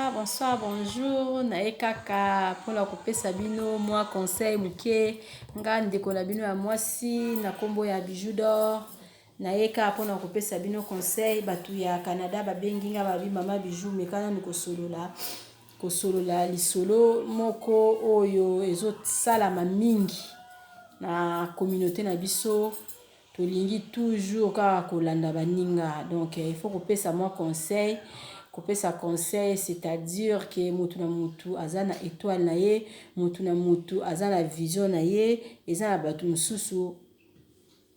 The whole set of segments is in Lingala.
Bonsoir, bonsoir, bonjour. Naye kaka mpona kopesa bino mwa conseil moke. Nga ndeko na bino ya mwasi na nkombo ya Bijou d'Or. Naye kaka mpona kopesa bino conseil. Bato ya Canada babengi nga, babi: "Mama Bijou, meka nanu kosolola kosolola lisolo moko oyo ezosalama mingi na communauté na biso. Tolingi toujours kaka kolanda baninga, donc il faut kopesa mwa conseil." Kopesa conseil, c'est-à-dire que mutu na mutu aza na étoile na ye, mutu na mutu aza na vision na ye. Eza na bato mosusu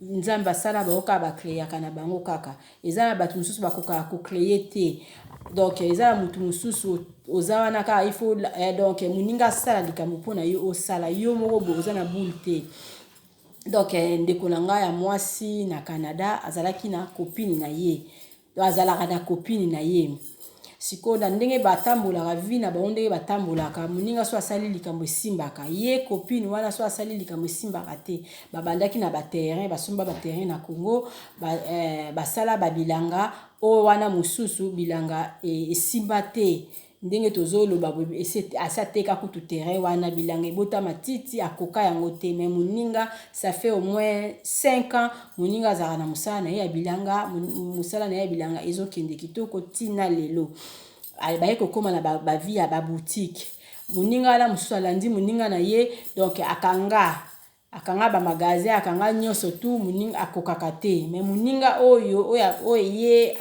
Nzambe asala bango kaka bacréaka na bango kaka. Eza na bato mosusu bakokaka kocréer te. Donc eza na motu mosusu oza wana kaka, il faut donc moninga asala likambo mpona yo osala. Yo moko boye oza na boule te. Donc ndeko na ngai ya mwasi na Canada azalaki na copine na ye, azalaka na copine na ye. Sikoyo, na ndenge batambolaka, vie na bango, ndenge batambolaka, moninga so asali likambo esimbaka, ye copine wana so asali likambo esimbaka te. Babandaki na baterrain, basomba baterrain na Congo, basala babilanga oyo wana mosusu, bilanga esimba te. Ndenge tozoloba, asi ateka kutu terrain wana, bilanga ebota matiti, akoka yango te. Mais moninga, ça fait au moins 5 ans, moninga azalaka na mosala na ye ya bilanga. Mosala na ye ya bilanga ezokende kitoko ntina lelo. Baye kokóma na bavie ya baboutique. Moninga wana mosusu alandi moninga na ye, donc akanga bamagasin, akanga nyonso tu. Moninga akokaka te. Mais moninga oyo ye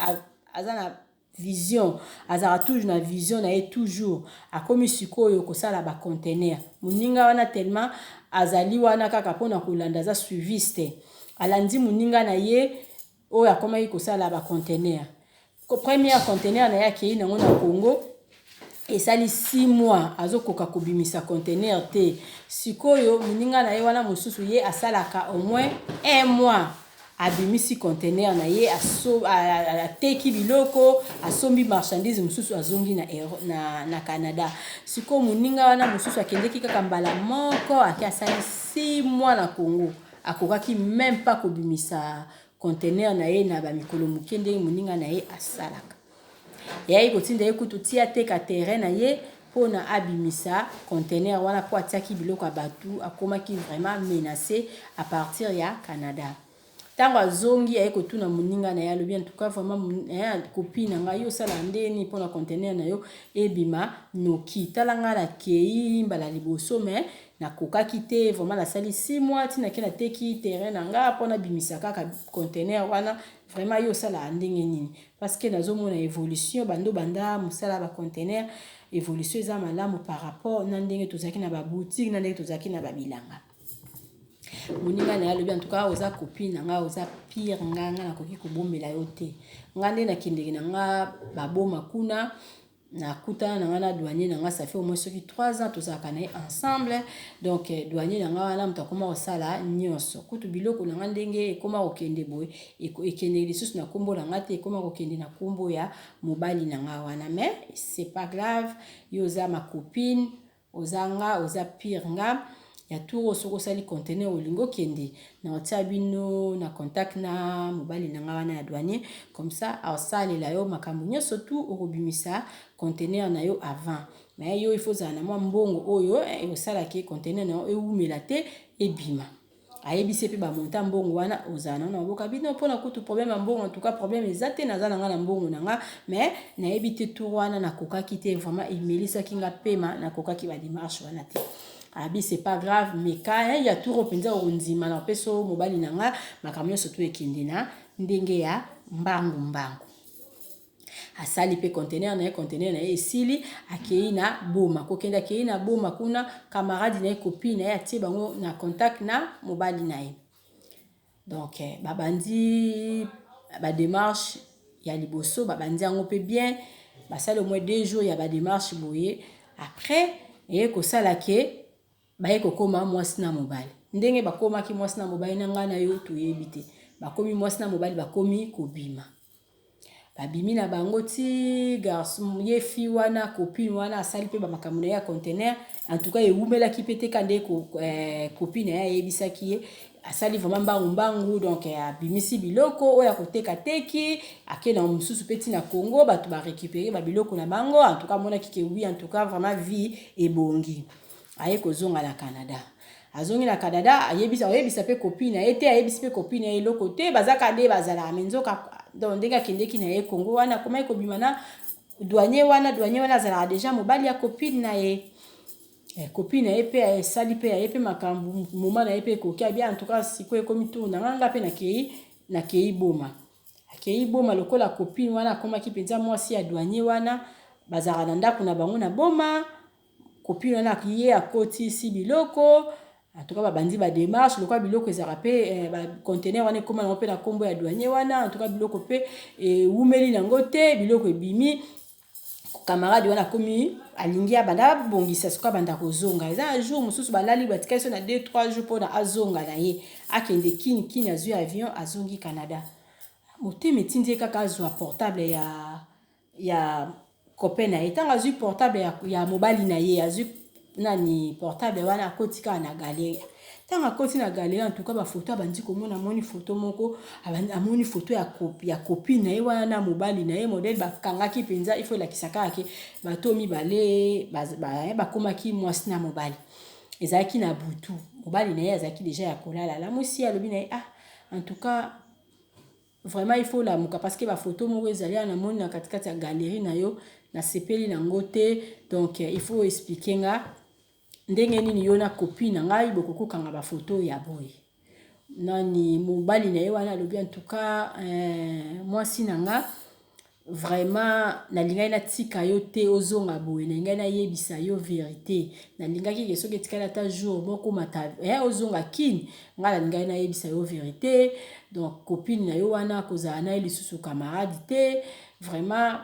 aza na vision, azalaka toujours na vision na ye toujours. Akomi sikoyo kosala baconteneur. Moninga wana, tellement azali wana kaka mpona kolanda, aza suiviste, alandi moninga na ye oyo akomaki kosala baconteneur. Première conteneur na ye, akei nango na Congo, esali 6 mois, azokoka kobimisa conteneur te. Sikoyo moninga na ye wana mosusu, ye asalaka au moins un mois, abimisi conteneur na ye, ateki biloko, asombi marchandise mosusu, azongi na Canada. Sikoyo moninga wana mosusu akendeki kaka mbala moko, ake asali 6 mois na Congo, akokaki même pas kobimisa conteneur na ye na bamikolo moke ndenge moninga na ye asalaka. Eyaki kotinda ye kutu ti ateka terrain na ye mpona abimisa conteneur wana, mpo atiaki biloko ya bato. Akomaki vraiment menacé à partir ya Canada. Ntango azongi, aye kotuna moninga na ye, alobi: "En tout cas, vraiment, copine na ngai, yo osala ndeni mpona conteneur na yo ebima noki? Tala ngai, nakei mbala liboso, mais nakokaki te. Vraiment, nasali 6 mois, ntina ke nateki terrain na nga mpona bimisa kaka conteneur wana. Vraiment, yo osalaka ndenge nini? Parce que nazomona évolution bando banda mosala ya baconteneur, évolution eza malamu par rapport na ndenge tozalaki na baboutique, na ndenge tozalaki na babilanga." Moninga na ye alobi: "En tout cas, oza copine na nga, oza pire nga. Nga nakoki kobombela yo te. Nga nde nakendeke na nga baboma kuna, nakutana na nga na douanier na nga. Ça fait au moins soki 3 ans tozalaka na ye ensemble. Donc douanier na nga wana, moto akóma kosala nyonso. Kutu biloko na nga, ndenge ekóma kokende boye, ekende lisusu na nkombo na nga te, ekóma kokende na nkombo ya mobali na nga wana. Mais c'est pas grave, yo oza ma copine, oza nga, oza pire nga. Ya tour, soki osali conteneur, olingi okende na, otia bino na contact na mobali na nga wana ya douanier. Comme ça aosalela yo makambo nyonso tu, okobimisa conteneur na yo avant. Mais yo, il faut ozala na mwa mbongo oyo osalaki conteneur na yo ewumela te, ebima." Ayebisi mpe bamonta mbongo wana ozala nango na maboka bino mpona kutu problème ya mbongo. En tout cas, problème eza te, naza na nga na mbongo na nga. Mais nayebi te, tour wana nakokaki te, vraiment emelisaki nga pema, nakokaki badémarche wana te." Abi: "C'est pas grave, meka ya tour mpenza, okondima na opesa mobali na nga, makambo nyonso to ekende na ndenge ya mbangu mbangu." Asali mpe conteneur na ye. Conteneur na ye esili, akei na Boma. Kokende, akei na Boma kuna, camarade na ye, copine na ye, atie bango na contact na mobali na ye. Donc babandi badémarche ya liboso, babandi yango mpe bien, basali au moins 2 jours ya badémarche boye. Après, eye kosala ke baye kokóma mwasi na mobali. Ndenge bakomaki mwasi na mobali, na ngai na yo toyebi te. Bakomi mwasi na mobali, bakomi kobima, babimi na bango ti garçon, ye fille wana, copine wana, asali mpe bamakambo na ye ya conteneur. En tout cas, ewumelaki mpe te ka nde copine na ye ayebisaki ye. Asali vraiment mbangu mbangu, donc abimisi biloko oyo akoteka, teki, ake na mosusu mpe ntina Congo, bato barécupérer babiloko na bango. En tout cas amonaki ke oui, en tout cas vraiment vie ebongi. Aye kozonga na Canada. Azongi na Canada, ayebisa, oyebisa mpe copine na ye te, ayebisi mpe copine na ye eloko te. Bazaka nde bazalaka me nzoka, donc ndenge akendeki na ye Congo wana, akomaki kobima na douanier wana. Douanier wana azalaka déjà mobali ya copine na ye. Copine na ye mpe esali mpe aye mpe makambo moma na ye mpe ekoki abia. En tout cas sikoyo ekomi tour na nga, nga mpe nakei Boma. Akei Boma, lokola copine wana akomaki mpenza mwasi ya douanier wana, bazalaka na ndako na bango na Boma. Copine wana ye akotisi biloko, en tout cas babandi badémarche. Lokola biloko ezalaka mpe baconteneur wana ekóma nango mpe na nkombo ya douanier wana, en tout cas biloko mpe ewumeli nango te, biloko ebimi. Camarade wana akomi, alingi abanda abongisa sikoyo, abanda kozonga. Eza na jour mosusu balali, batikali so na 2 3 jours mpona azonga na ye, akende Kini. Kini, azwi avion, azongi Canada. Motema etindi ye kaka azwa portable ya copain na ye. Ntango azwi portable ya mobali na ye, azwi nani portable wana, akoti kaka na galerie. Ntango akoti na galerie, en tout cas bafoto abandi komona, amoni foto moko, amoni foto ya copine na ye wana na mobali na ye, modèle bakangaki mpenza. Ifo elakisa kaka ke bato mibale bakomaki mwasi na mobali. Ezalaki na butu, mobali na ye azalaki déjà ya kolala. Alamusi, alobi na ye: "Ah, en tout cas vraiment il faut lamuka, parce que bafoto moko ezali wana namoni na katikati ya galerie na yo, nasepeli nango te. Donc il faut expliquer nga ndenge nini yo na copine na ngai bokoki kokanga bafoto ya boye." Nani, mobali na ye wana alobi: "En tout cas mwasi na nga, vraiment nalingaki natika yo te ozonga boye, nalingaki nayebisa yo vérité. Nalingaki ke soki etikali ata jour moko mata ozonga Kini, ngai nalingaki nayebisa yo vérité. Donc copine na yo wana, kozala na ye lisusu camarade te. Vraiment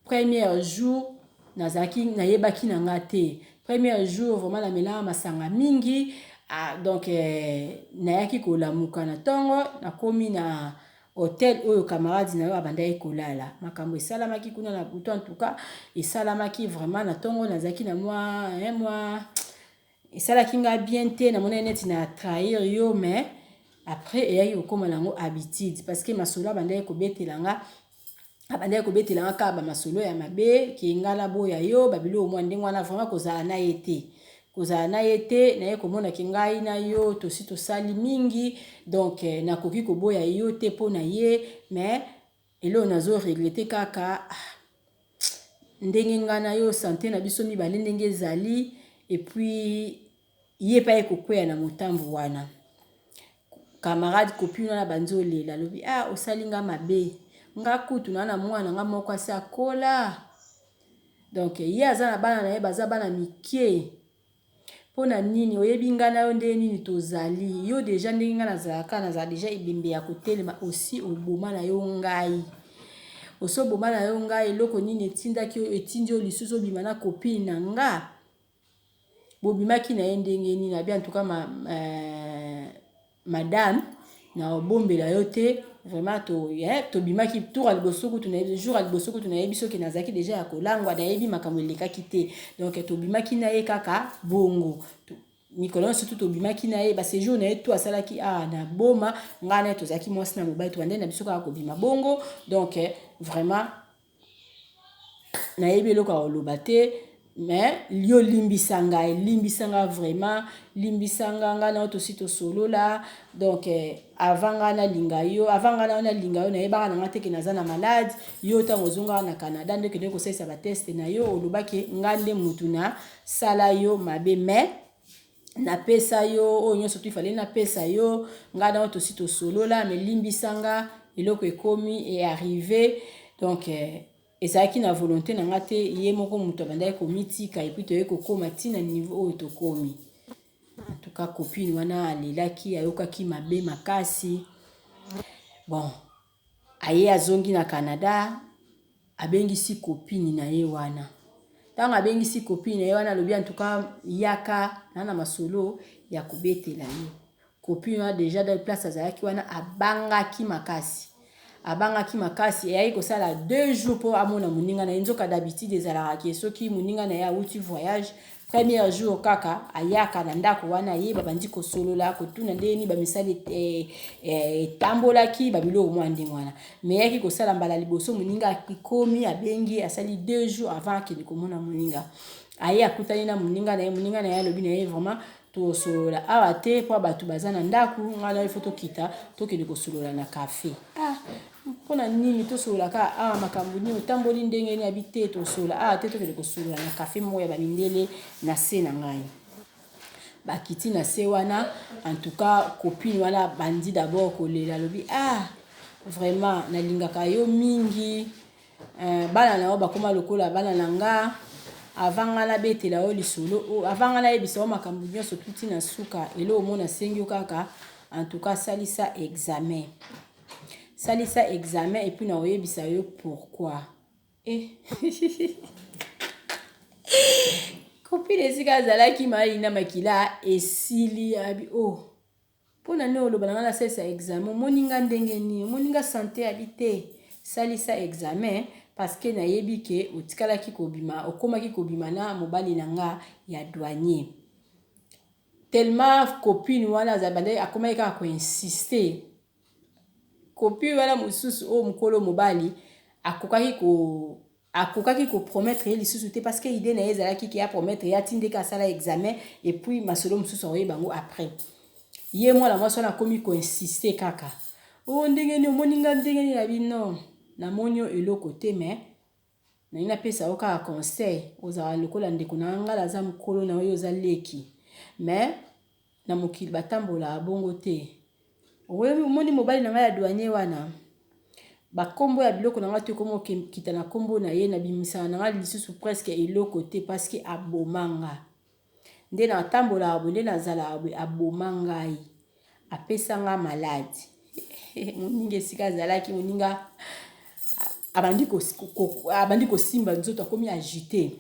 premier jour nazalaki, nayebaki na nga te. Premier jour vraiment namelaka masanga mingi. Ah, donc nayaki kolamuka na ntongo, nakomi na hotel oyo camarade na yo abandaki kolala. Makambo esalamaki kuna na butu, en tout cas esalamaki vraiment na ntongo, nazalaki na mwa esalaki nga bien te, namonaki neti na trahir yo. Mais après eyaki kokóma nango habitude, parce que masolo abandaki kobetela nga, abandaki kobetela nga kaka bamasolo ya mabe, ke nga naboya yo, babiloko mwa ndenge wana. Vraiment kozala na ye te, kozala na ye te. Naye komonaki ngai na yo tosi tosali mingi, donc nakoki koboya yo te mpo na ye. Mais eloko nazoregretter kaka, ndenge ngai na yo, santé na biso mibale ndenge ezali, et puis ye mpe aye kokweya na motambo wana." Camarade, copine wana bandi olela, alobi: "Ah, osali nga mabe. Nga kutu na mwana nga moko asi akola, donc ye aza na bana na ye, baza bana mike. Mpo na nini? Oyebi ngai na yo ndenge nini tozali. Yo déjà ndenge ngai nazalaka, nazala déjà ebembe ya kotelema. Osi oboma na yo ngai, osi oboma na yo ngai. Eloko nini etindaki, etindi yo lisusu obima na copine na nga? Bobimaki na ye ndenge nini?" Abi: "En tout cas madame, na obombela yo te, vraiment tobimaki tour ya liboso kutu, jour ya liboso kutu nayebi soki nazalaki déjà ya kolangwa, nayebi makambo elekaki te. Donc tobimaki na ye kaka bongo. Mikolo nyonso tu tobimaki na ye, baséjour na ye tu asalaki awa na Boma, ngai na ye tozalaki mwasi na mobali, tobandeli na biso kaka kobima bongo. Donc vraiment nayebi eloko ya koloba te, mais yo limbisa ngai, limbisa nga vraiment, limbisa nga. Ngai na yo tosi tosolola. Donc avant ngai nalinga yo, avant ngai na nalinga yo, nayebaka na nga te ke naza na malade. Yo ntango ozongaka na Canada, nde okende kosalisa batest na yo, olobaki ngai nde mutu nasala yo mabe, mais napesa yo oyo nyonso tu ifale napesa yo. Ngai na yo tosi tosolola, mais limbisa nga, eloko ekomi earriver. Donc ezalaki na volonté na nga te, ye moko moto abandaki komitika, et puis toye kokóma ntina niveau oyo tokomi." En tout cas copine wana alelaki, ayokaki mabe makasi. Bon, aye azongi na Canada, abengisi copine na ye wana. Ntango abengisi copine na ye wana, alobi: "En tout cas yaka na masolo ya kobetela yo." Copine wana déjà da place azalaki wana abangaki makasi. Abangaki makasi, eyaki kosala 2 jours mpo amona moninga na ye. Nzoka d'habitude ezalaka ke soki moninga na ye awuti voyage, premier jour kaka ayaka na ndako wana, ye babandi kosolola, kotuna ndenge nini bamisala etambolaki, babiloko mwa ndenge wana. Mais eyaki kosala mbala liboso moninga akomi, abengi, asali 2 jours avant akende komona moninga. Aye akutani na moninga na ye, moninga na ye alobi na ye vraiment tosolola awa te mpo bato baza na ndako, ngai na yo faut tokita tokende kosolola na café. Ah, mpona nini tosolola kaka awa? Makambo nini? Otamboli ndenge nini? Abi te, tosolola awa te, tokende kosolola na café moko ya bamindele na se na ngai. Bakiti na se wana. En tout cas, copine wana bandi d'abord kolela, alobi: "Ah, vraiment nalingaka yo mingi, bana na yo bakóma lokola bana na nga. Avant nga nabetela yo lisolo, avant nga nayebisa yo makambo nyonso tuti na suka, eloko mona asengi yo kaka, en tout cas salisa examen, salisa examen et puis na oyebisa yo pourquoi." Eh. Copine esika azalaki mai na makila esili. Abi: "Oh, mpona nini oloba na ngai nasalisa examen? Omoni nga ndenge nini? Omoni nga santé?" Abi: "Te, salisa examen parce que nayebi ke otikalaki kobima, okomaki kobima na mobali na nga ya douanier." Tellement copine wana azali akomaki kaka koinsister, copine wana mosusu oyo mokolo mobali akokaki kopromettre ye lisusu te, parce que idée na ye ezalaki ke apromettre ye, atindeki asala examen et puis masolo mosusu akoyeba yango après. Ye mwana mwasi wana akomi koinsister kaka: "O, ndenge nini? Omoni nga ndenge nini?" Abi: "Non, namoni yo eloko te, mais nalingi napesa yo kaka conseil. Ozala lokola ndeko na nga, naza mokolo na oyo, oza leki, mais na mokili batambolaka bongo te. Omoni mobali na ngai ya douanier wana, bakombo ya biloko na ngai to ekoma okita na nkombo na ye, nabimisaka na ngai lisusu presque eloko te, parce que aboma nga. Nde natambolaka boye, nde nazalaka boye, aboma ngai, apesa nga maladie." Moninga esika azalaki, moninga abandi kosimba nzoto, akomi agité,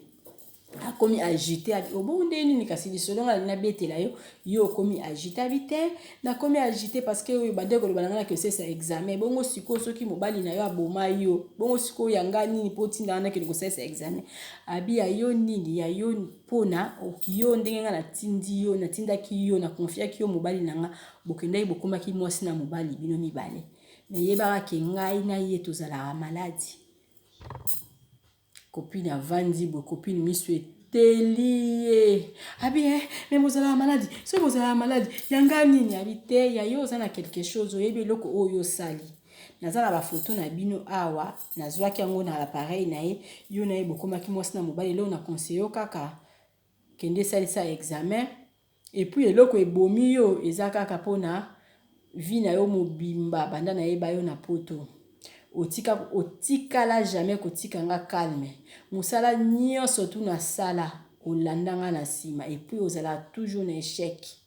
akomi agité. Abi: "Obongo nde nini? Kasi lisolo nga nabetela yo, yo okomi agité." Abi: "Te, nakomi agité parce que oyo bande koloba na ngai nake osalisa examen. Bongo sikoyo soki mobali na yo aboma yo, bongo sikoyo yanga nini mpo otindanga nakende kosalisa examen?" Abi: "Ya yo nini? Ya yo mpona yo ndenge ngai natindi yo, natindaki yo, naconfiaki yo mobali na nga, bokendaki, bokomaki mwasi na mobali bino mibale. Mais yebaka ke ngai na ye tozalaka maladie." Copine avandi boye, copine miso eteli ye. Abi: "Eh, mais bozalaka maladie, soki bozalaka maladie, yanga nini?" Abi: "Te, ya yo oza na quelque chose, oyebi eloko oyo osali. Naza na bafoto na bino awa, nazwaki yango na appareil na ye, yo na ye bokomaki mwasi na mobali. Eloko na conseille yo kaka, kende esalisa examen. Et puis eloko ebomi yo eza kaka mpona vie na yo mobimba, banda nayeba yo na Poto, otika, otikala jamais kotika nga calme. Mosala nyonso tu nasala, olanda nga na nsima, et puis ozala toujours na échec.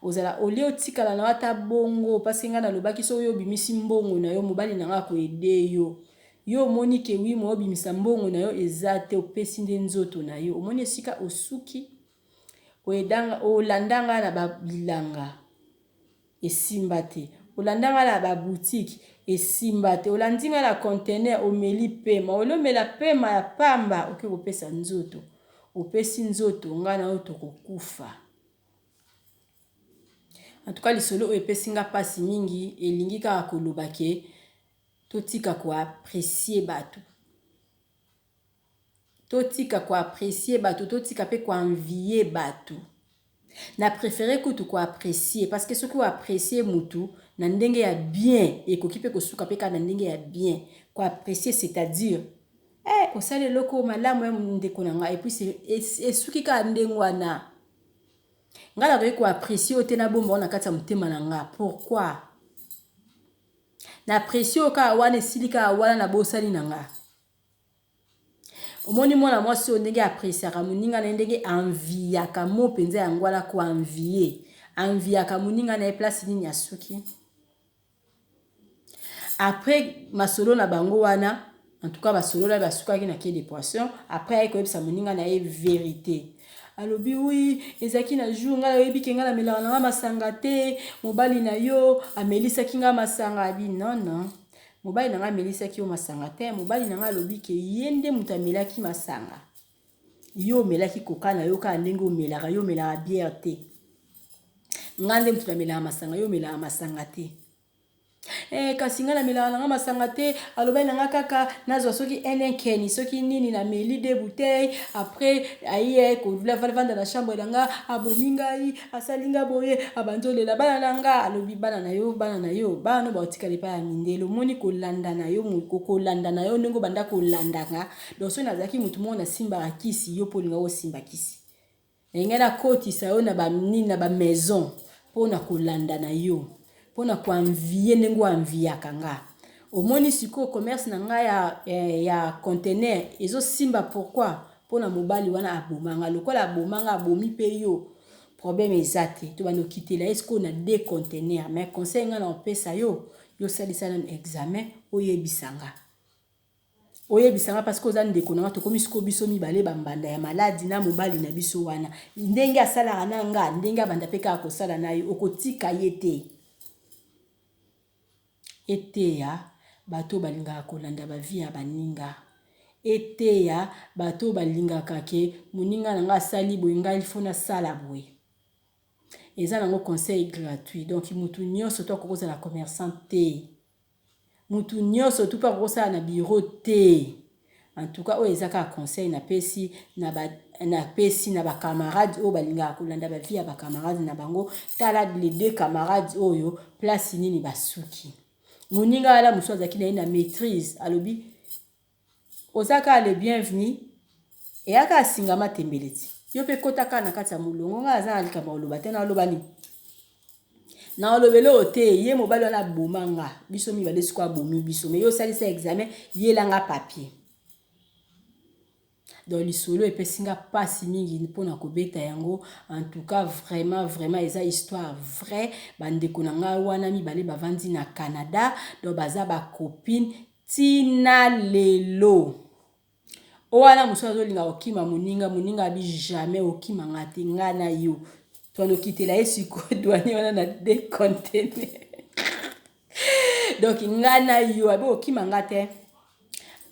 Ozala olie, otikala na yo ata bongo, parce ngai nalobaki soki oyo obimisi mbongo na yo, mobali na nga akoaider yo. Yo omoni ke wi mo obimisa mbongo na yo eza te, opesi nde nzoto na yo. Omoni esika osuki, olanda nga na babilanga, esimba te. Olanda nga na baboutique, esimba te. Olandi nga na conteneur, omeli pema, olomela pema ya pamba, okoki kopesa nzoto, opesi nzoto, ngai na oyo tokokufa." En tout cas, lisolo oyo epesi nga mpasi mingi. Elingi kaka koloba ke totika koapprécier bato, totika koapprécier bato, totika mpe koenvier bato. Na préféré kutu koapprécier, parce que soki oapprécier mutu na ndenge ya bien, ekoki mpe kosuka mpe kaka na ndenge ya bien. Koapprécier, c'est-à-dire osali eloko malamu ya ndeko na ngai, et puis esuki kaka ndenge wana. Ngai nakoki koapprécier oyo te, nabomba na kati ya motema na nga. Pourquoi na apprécier oyo kaka wana, esili kaka wana, na bosali na nga? Omoni mwana mwasi oyo ndenge appréciaka moninga na ye, ndenge enviaka mo mpenza, yango wana koenvier, enviaka moninga na ye, place nini asuki? Après masolo na bango wana, en tout cas basolo na basukaki na quai de poisson. Après aye koyebisa moninga na ye vérité. Alobi: "Oui, ezalaki na jour ngai oyebi ke ngai namelaka na nga masanga te, mobali na yo amelisaki nga masanga." Abi: "Non, non." Mobali na ngai amelisaki yo masanga te. Mobali na ngai alobi ke ye nde moto amelaki masanga. Yo omelaki coca na yo kaka ndenge omelaka, yo omelaka bière te. Ngai nde moto namelaka masanga, yo omelaka masanga te. Eh, kasi ngai namelaka na ngai masanga te. Alobaki na ngai kaka nazwa soki enenkeni soki nini, nameli deux bouteilles. Après aye kovanda na chambre na nga, abomi ngai, asali nga boye, abandi olela bana na nga. Alobi bana na yo, bana na yo, bana no baotikala epai ya mindele. Omoni kolanda na yo, kolanda na yo ndenge obanda kolanda nga. Donc soki nazalaki motu moko nasimbaka kisi, yo mpo olinga osimba kisi, ndenge nakotisa yo na banini, na bamaison, mpona kolanda na yo, mpona koenvier ndenge oenviaka nga. Omoni sikoyo commerce na ngai ya conteneur ezosimba. Pourquoi? Mpona mobali wana abomanga. Lokola abomanga, abomi mpe yo, problème eza te. Tobanda okitela ye sikoyo na deux conteneur. Mais conseil ngai na opesa yo, yosalisa nano examen, oyebisa nga, oyebisanga, parce que oza ndeko na nga. Tokomi sikoyo biso mibale bambanda ya maladi na mobali na biso wana. Ndenge asalaka na nga, ndenge abanda mpe kaka kosala na yo, okotika ye te. Eteya bato balingaka kolanda bavie ya baninga. Eteya bato balingaka ke moninga na nga asali boye, ngai il faut nasala boye. Eza nango conseil gratuit. Donc mutu nyonso to akoki kozala commerçant te, mutu nyonso tu mpe akoki kosala na bureau te. En tout cas, oyo eza kaka conseil napesi na bacamarade oyo balingaka kolanda bavie ya bacamarade na bango. Tala les deux camarades oyo, place nini basuki. Moninga wana mosusu azalaki na ye na maîtrise, alobi oza kaka le bienvenu, eyaka asingama tembele ti yo mpe kota kaka na kati ya molongo. Ngai aza na likambo ya koloba te. Naloba nini? Na olobeli oyo te. Ye mobali wana aboma nga, biso mibale. Sikoyo abomi biso, mais yo osalisa examen, yelanga papier. Donc lisolo epesi nga mpasi mingi mpona kobeta yango. En tout cas, vraiment, vraiment, eza histoire vrai. Bandeko na ngai wana mibale bavandi na Canada, donc baza bacopine ntina lelo. O wana mosusu azolinga kokima moninga, moninga abi jamais okima nga te, nga na yo twana okitela ye sikoyo douanier wana na deux conteneur. Donc nga na yo, abi okima nga te.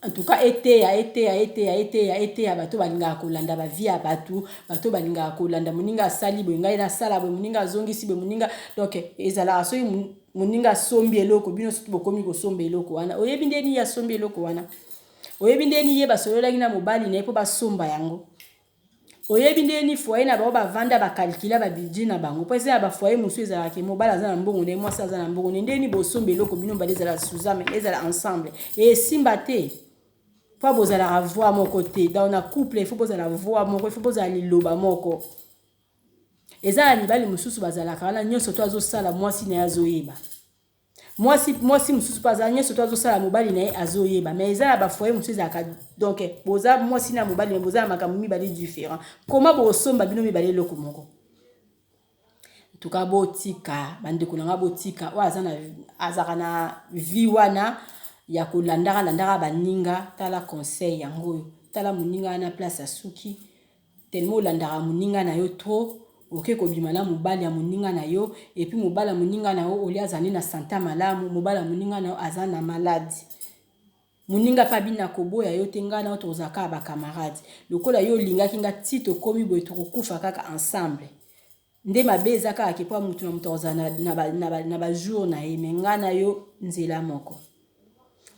En tout cas, eteya, eteya, eteya, eteya, eteya bato balingaka kolanda bavie ya bato, bato balingaka kolanda moninga asali boye, ngai nasala boye, moninga azongisi boye, moninga. Donc ezalaka soki moninga asombi eloko, bino soki bokomi kosomba eloko wana, oyebi nde nini asombi eloko wana, oyebi nde nini ye basololaki na mobali na ye mpo basomba yango, oyebi nde nini foyer na bango bavanda, bacalculer babudget na bango. Mpo eza na bafoyer mosusu ezalaka mobali aza na mbongo na ye, mwasi aza na mbongo na nde nini, bosomba eloko bino mibale, ezala suzame, ezala ensemble, esimba te mpo bozalaka voix moko te. Donc na couple, il faut bozala voix moko, il faut bozala liloba moko. Eza na mibali mosusu bazalaka wana, nyonso to azosala, mwasi na ye azoyeba. Mwasi mosusu mpe aza, nyonso to azosala, mobali na ye azoyeba. Mais eza na bafoyer mosusu ezalaka, donc boza mwasi na mobali, mais boza na makambo mibale différent. Koma bosomba bino mibale eloko moko? Tuka botika, bandeko na nga, botika. Oyo aza na azalaka na vie wana ya kolandaka landaka baninga, tala conseil yango oyo. Tala moninga wana, place asuki. Tellement olandaka moninga na yo trop, oke kobima na mobali ya moninga na yo. Et puis mobali ya moninga na yo olia azali na santé malamu, mobali ya moninga na yo aza na maladi. Moninga mpe abina koboya yo te, ngai na yo tozala kaka bacamarade. Lokola yo olingaki nga ti tokomi boye, tokokufa kaka ensemble. Nde mabe eza kaka ke mpo motu na moto akozala na bajour na ye, mais ngai na yo nzela moko.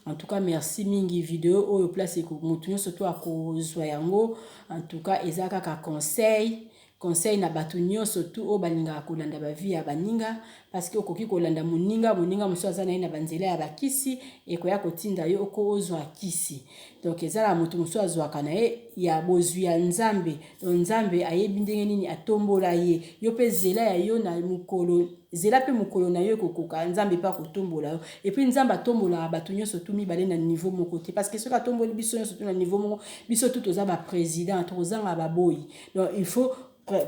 En tout cas, merci mingi. Video oyo, place motu nyonso to akozwa yango. En tout cas, eza kaka conseil, conseil na bato nyonso tu oyo balingaka kolanda bavie ya baninga, parce que okoki kolanda moninga, moninga mosusu aza na ye na banzela ya bakisi, ekoya kotinda yo oko ozwa kisi. Donc eza na moto mosusu azwaka na ye ya bozwi ya Nzambe. Donc Nzambe ayebi ndenge nini atombola ye. Yo mpe zela ya yo na mokolo, zela mpe mokolo na yo ekokoka, Nzambe mpe akotombola yo. Et puis Nzambe atombolaka bato nyonso tu mibale na niveau moko te, parce que soki atomboli biso nyonso tu na niveau moko, biso tu toza baprésident, tokozanga baboyi. Donc il faut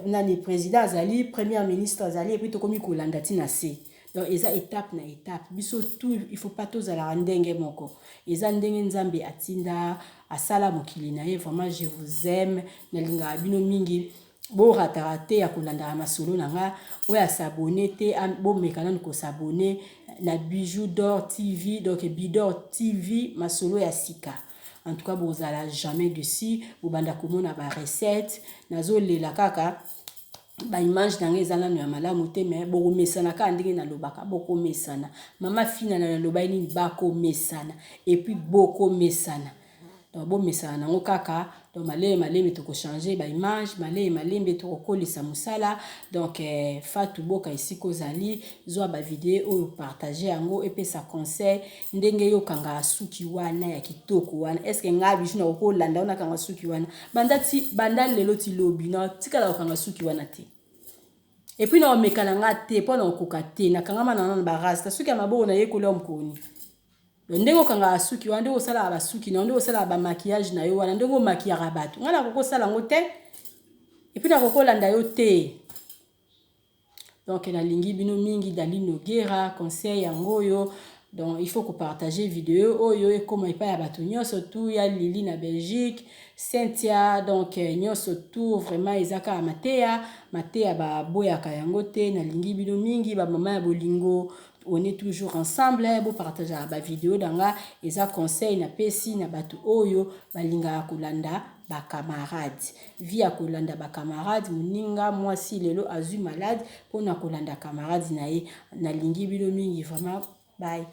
nani, président azali, premier ministre azali, et puis tokomi kolanda ntina se. Donc eza étape na étape. Biso tu, il faut pas tozalaka ndenge moko. Eza ndenge Nzambe atinda asala mokili na ye. Vraiment, je vous aime, nalingaka bino mingi. Bo rataka te ya kolandaka masolo na nga. Oyo a s'abonner te, bomeka nanu ko s'abonner na Bijoux d'or TV, donc Bidor TV, masolo ya sika. En tout cas, bozala jamais dessus, bobanda komona ba recettes. Nazolela kaka ba image na ngai eza nanu ya malamu te, mais bokomesana kaka ndenge nalobaka, bokomesana. Mama Fina na nalobaki nini? Bakomesana. Et puis bokomesana. Donc bomesana nango kaka. Donc maleme maleme tokochange ba image, maleme maleme tokokolisa mosala. Donc Fatou Boka, esika ozali, zwa ba video oyo, partage yango, epesa conseil ndenge yo okangaka suki wana ya kitoko wana. Est ce que ngai Bijou nakokolanda wana akanga suki wana? Banda ti banda lelo ti lobi na tikala kokanga suki wana te. Et puis na omeka na nga te mpo na okoka te. Nakangama na na barasta suki ya maboko nayekoli ya mokoni. Ndenge okangaka suki wana, ndenge osalaka basuki na yo, ndenge osalaka bamaquillage na yo wana, ndenge omakiyaka bato, ngai nakoki kosala yango te, et puis nakoki kolanda yo te. Donc nalingi bino mingi. Dali Nogera, conseil yango oyo. Donc il faut kopartage video oyo ekóma epai ya bato nyonso tu, ya Lili na Belgique, Cynthia, donc nyonso tu. Vraiment eza kaka mateya, mateya baboyaka yango te. Nalingi bino mingi, bamama ya bolingo. On est toujours ensemble. Bopartageaka bavideo na nga. Eza conseil napesi na bato oyo balingaka kolanda bacamarade, vie ya kolanda bacamarade. Moninga mwasi lelo azwi malade mpona kolanda camarade na ye. Nalingi bino mingi vraiment. Bye.